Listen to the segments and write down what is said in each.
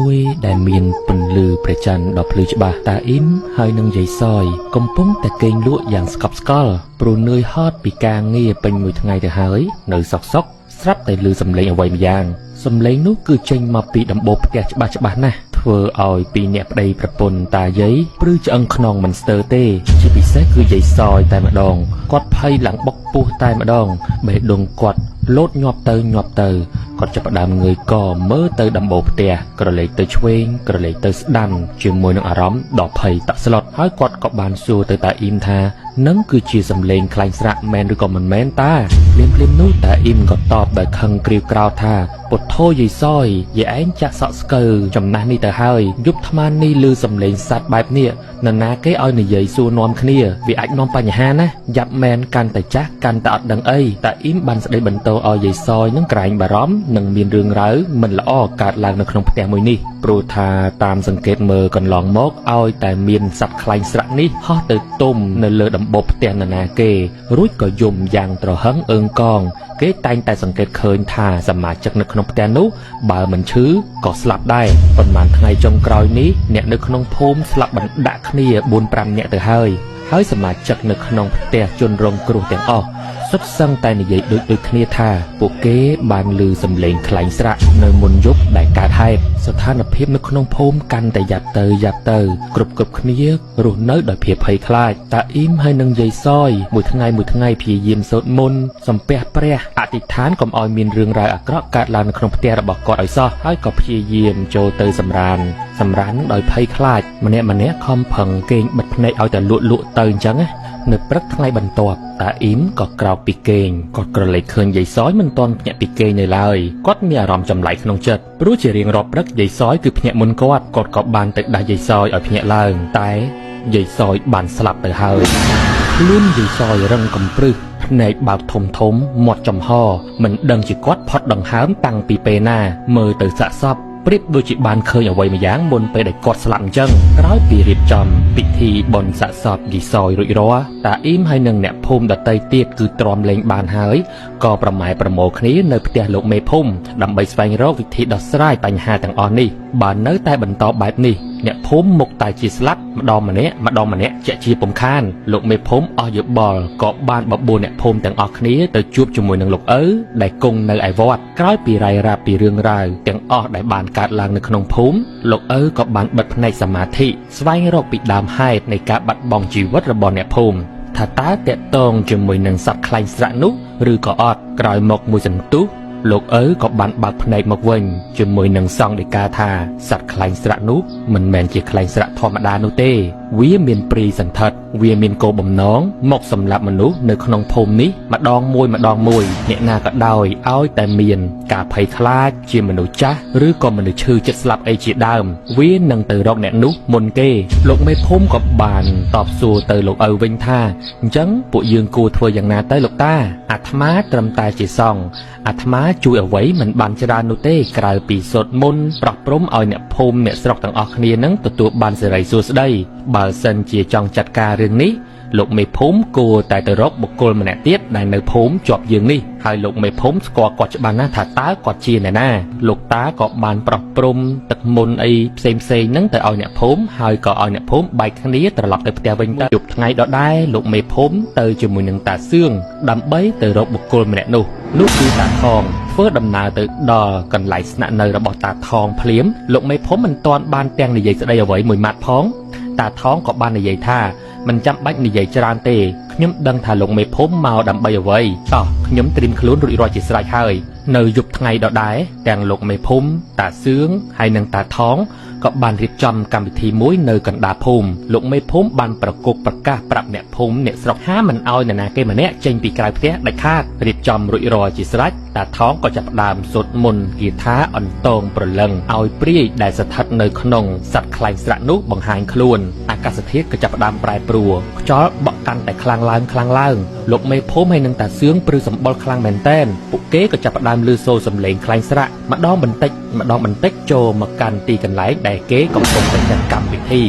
មួយដែលមានពន្លឺព្រះច័ន្ទដ៏ភ្លឺច្បាស់តាអ៊ីមហើយនឹងយាយសយកំពុងតែគេងលក់យ៉ាងស្កប់ស្កល់ព្រោះនឿយហត់ពីការងារពេញមួយថ្ងៃទៅហើយនៅសុកសុកស្រាប់តែឮសំឡេងអ្វីម្យ៉ាងសំឡេងនោះគឺចេញមកពីដំបូលផ្ទះច្បាស់ច្បាស់ណាស់ធ្វើឲ្យពីរអ្នកប្តីប្រពន្ធតាយាយព្រឺឆ្អឹងខ្នងមិនស្ទើរទេជាពិសេសគឺយាយសយតែម្ដងគាត់ភ័យឡើងបុកពោះតែម្ដងបេះដូងគាត់លោតញាប់ទៅញាប់ទៅគាត់ចាប់ផ្ដើមងើយកមើលទៅដំបូលផ្ទះក្រឡេកទៅឆ្វេងក្រឡេកទៅស្ដាំជាមួយនឹងអារម្មណ៍ដ៏ភ័យតក់ស្លុតហើយគាត់ក៏បានសួរទៅតាអ៊ីមថានឹងគឺជាសំឡេងខ្លែងស្រាក់មែនឬក៏មិនមែនតាភ្លាមភ្លាមនោះតាអ៊ីមក៏តបដោយខឹងគ្រាវក្រោធថាពុទ្ធោយាយសយយាយឯងចាក់សក់ស្កើចំណាស់នេះទៅហើយយប់ថ្មនេះឮសំឡេងសัตว์បែបនេះនរណាគេឲ្យនិយាយសួរនាំគ្នាវាអាចនាំបញ្ហាណាយ៉ាប់មែនកាន់តែចាស់កាន់តែអត់ដឹងអីតាអ៊ីមបានស្ដីបន្ទោឲ្យយាយសយនឹងក្រែងបារម្ភនឹងមានរឿងរ៉ាវមិនល្អកើតឡើងនៅក្នុងផ្ទះមួយនេះព្រោះថាតាមសង្កេតមើលកន្លងមកឲ្យតែមានសត្វខ្លែងស្រាក់នេះហោះទៅទុំនៅលើដំបូលផ្ទះនរណាគេរួចក៏យំយ៉ាងត្រហឹងអើងកងគេតែងតែសង្កេតឃើញថាសមាជិកនៅក្នុងផ្ទះនោះបើមិនឈឺក៏ស្លាប់ដែរប៉ុន្មានថ្ងៃចុងក្រោយនេះអ្នកនៅក្នុងភូមិស្លាប់បណ្ដាក់គ្នា4 5នាក់ទៅហើយហើយសមាជិកនៅក្នុងផ្ទះជនរងគ្រោះទាំងអស់សុទ្ធសឹងតែនិយាយដូចដូចគ្នាថាពួកគេបានឮសំឡេងខ្លែងស្រាក់នៅមុនយប់ដែលកើតហេតុស្ថានភាពនៅក្នុងភូមិកាន់តែយ៉ាប់ទៅយ៉ាប់ទៅគ្រប់គ្រប់គ្នារស់នៅដោយភាពភ័យខ្លាចតាអ៊ីមហើយនឹងយាយសយមួយថ្ងៃមួយថ្ងៃព្យាយាមសូត្រមន្តសំពះព្រះអធិដ្ឋានកុំឲ្យមានរឿងរ៉ាវអាក្រក់កើតឡើងនៅក្នុងផ្ទះរបស់គាត់ឲ្យសោះហើយក៏ព្យាយាមចូលទៅសម្រានសម្រាននឹងដោយភ័យខ្លាចម្នាក់ម្នាក់ខំប្រឹងគេងបិទភ្នែកឲ្យតែលក់លក់ទៅអញ្ចឹងណានៅព្រឹកថ្ងៃបន្ទាប់តាអ៊ីមក៏ក្រោកពីគេងគាត់ក្រឡេកឃើញយាយសយមិនទាន់ភ្ញាក់ពីគេងនៅឡើយគាត់មានអារម្មណ៍ចម្លែកក្នុងចិត្តព្រោះជារៀងរាល់ព្រឹកយាយសយគឺភ្ញាក់មុនគាត់គាត់ក៏បានទៅដាស់យាយសយឲ្យភ្ញាក់ឡើងតែយាយសយបានស្លាប់ទៅហើយខ្លួនយាយសយរឹងកំព្រឹសភ្នែកបើកធំធំមាត់ចំហមិនដឹងជាគាត់ផុតដង្ហើមតាំងពីពេលណាមើលទៅសាកសពប្រៀបដូចជាបានឃើញអ្វីម្យ៉ាងមុនពេលដែលគាត់ស្លាប់អញ្ចឹងក្រោយពីរៀបចំពិធីបុណ្យសាកសពយាយសយរួចរាល់តាអ៊ីមហើយនិងអ្នកភូមិដទៃទៀតគឺទ្រាំលេងបានហើយក៏ប្រម៉ែប្រមូលគ្នានៅផ្ទះលោកមេភូមិដើម្បីស្វែងរកវិធីដោះស្រាយបញ្ហាទាំងអស់នេះបើនៅតែបន្តបែបនេះអ្នកភូមិមុខតែជាស្លាប់ម្ដងម្នាក់ម្ដងម្នាក់ជាក់ជាពំខានលោកមេភូមិអស់យោបល់ក៏បានបបួលអ្នកភូមិទាំងអស់គ្នាទៅជួបជាមួយនឹងលោកឪដែលគង់នៅឯវត្តក្រោយពីរាយរាប់ពីរឿងរ៉ាវទាំងអស់ដែលបានកើតឡើងនៅក្នុងភូមិលោកឪក៏បានបិទភ្នែកសមាធិស្វែងរកពីដើមហេតុនៃការបាត់បង់ជីវិតរបស់អ្នកភូមិថាតើតាក់ទងជាមួយនឹងសត្វខ្លែងស្រាក់នោះឬក៏អត់ក្រោយមកមួយសន្ទុះលោកឪក៏បានបើកភ្នែកមកវិញជាមួយនឹងសង្ឃដីកាថាសត្វខ្លែងស្រាក់នោះមិនមែនជាខ្លែងស្រាក់ធម្មតានោះទេវាមានព្រាយសន្ធិដ្ឋវាមានគោលបំណងមកសម្លាប់មនុស្សនៅក្នុងភូមិនេះម្ដងមួយម្ដងមួយអ្នកណាក៏ដោយឲ្យតែមានការភ័យខ្លាចជាមនុស្សចាស់ឬក៏មនុស្សឈឺចិត្តស្លាប់អីជាដើមវានឹងទៅរកអ្នកនោះមុនគេលោកមេភូមិក៏បានតបសួរទៅលោកឪវិញថាអញ្ចឹងពួកយើងគួរធ្វើយ៉ាងណាទៅលោកតាអាត្មាត្រឹមតែជាសង្ឃអាត្មាជួយអ្វីមិនបានច្រើននោះទេក្រៅពីសូត្រមន្តប្រោះព្រំឲ្យអ្នកភូមិអ្នកស្រុកទាំងអស់គ្នានឹងទទួលបានសិរីសួស្តីបើសិនជាចង់ចាត់ការរឿងនេះលោកមេភូមិគួរតែទៅរកបុគ្គលម្នាក់ទៀតដែលនៅភូមិជាប់យើងនេះហើយលោកមេភូមិស្គាល់គាត់ច្បាស់ណាស់ថាតើគាត់ជាអ្នកណាលោកតាក៏បានប្រោះព្រំទឹកមន្តអីផ្សេងផ្សេងហ្នឹងទៅឲ្យអ្នកភូមិហើយក៏ឲ្យអ្នកភូមិបែកគ្នាត្រឡប់ទៅផ្ទះវិញទៅយប់ថ្ងៃដដែលលោកមេភូមិទៅជាមួយនឹងតាសឿងដើម្បីទៅរកបុគ្គលម្នាក់នោះនោះគឺតាថងធ្វើដំណើរទៅដល់កន្លែងស្នាក់នៅរបស់តាថងភ្លាមលោកមេភូមិមិនទាន់បានទាំងនិយាយស្ដីអ្វីមួយម៉ាត់ផងតាថងក៏បាននិយាយថាមិនចាំបាច់និយាយច្រើនទេខ្ញុំដឹងថាលោកមេភូមិមកដើម្បីអ្វីតោះខ្ញុំត្រៀមខ្លួនរួចរាល់ជាស្រេចហើយនៅយប់ថ្ងៃដដែលទាំងលោកមេភូមិតាសឿងហើយនិងតាថងក៏បានរៀបចំកម្មវិធីមួយនៅកណ្ដាលភូមិលោកមេភូមិបានប្រគប់ប្រកាសប្រាប់អ្នកភូមិអ្នកស្រុកហាមិនឲ្យនរណាគេម្នាក់ចេញពីក្រៅផ្ទះដាច់ខាតរៀបចំរួចរាល់ជាស្រេចតាថងក៏ចាប់ផ្ដើមសូត្រមន្តគាថាអន្តងប្រលឹងឲ្យព្រាយដែលស្ថិតនៅក្នុងសត្វខ្លែងស្រាក់នោះបង្ហាញខ្លួនអាកាសធាតុក៏ចាប់ផ្ដើមប្រែប្រួលខ្យល់បក់កាន់តែខ្លាំងឡើងខ្លាំងឡើងលោកមេភូមិហើយនឹងតាសឿងព្រឺសម្បុរខ្លាំងមែនតែនពួកគេក៏ចាប់ផ្ដើមឮសូរសំឡេងខ្លែងស្រាក់ម្ដងបន្តិចម្ដងបន្តិចចូលមកកាន់ទីកន្លែងដែលគេកំពុងតែចាត់កម្មវិធី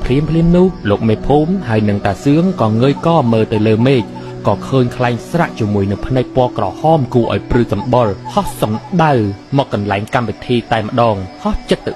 ភ្លាមភ្លាមនោះលោកមេភូមិហើយនឹងតាសឿងក៏ងើយកមើលទៅលើមេឃក៏ឃើញខ្លែងស្រាក់ជាមួយនឹងភ្នែកពណ៌ក្រហមគួរឲ្យព្រឺសម្បុរហោះសំដៅមកកន្លែងកម្មវិធីតែម្ដងហោះចិត្តទៅ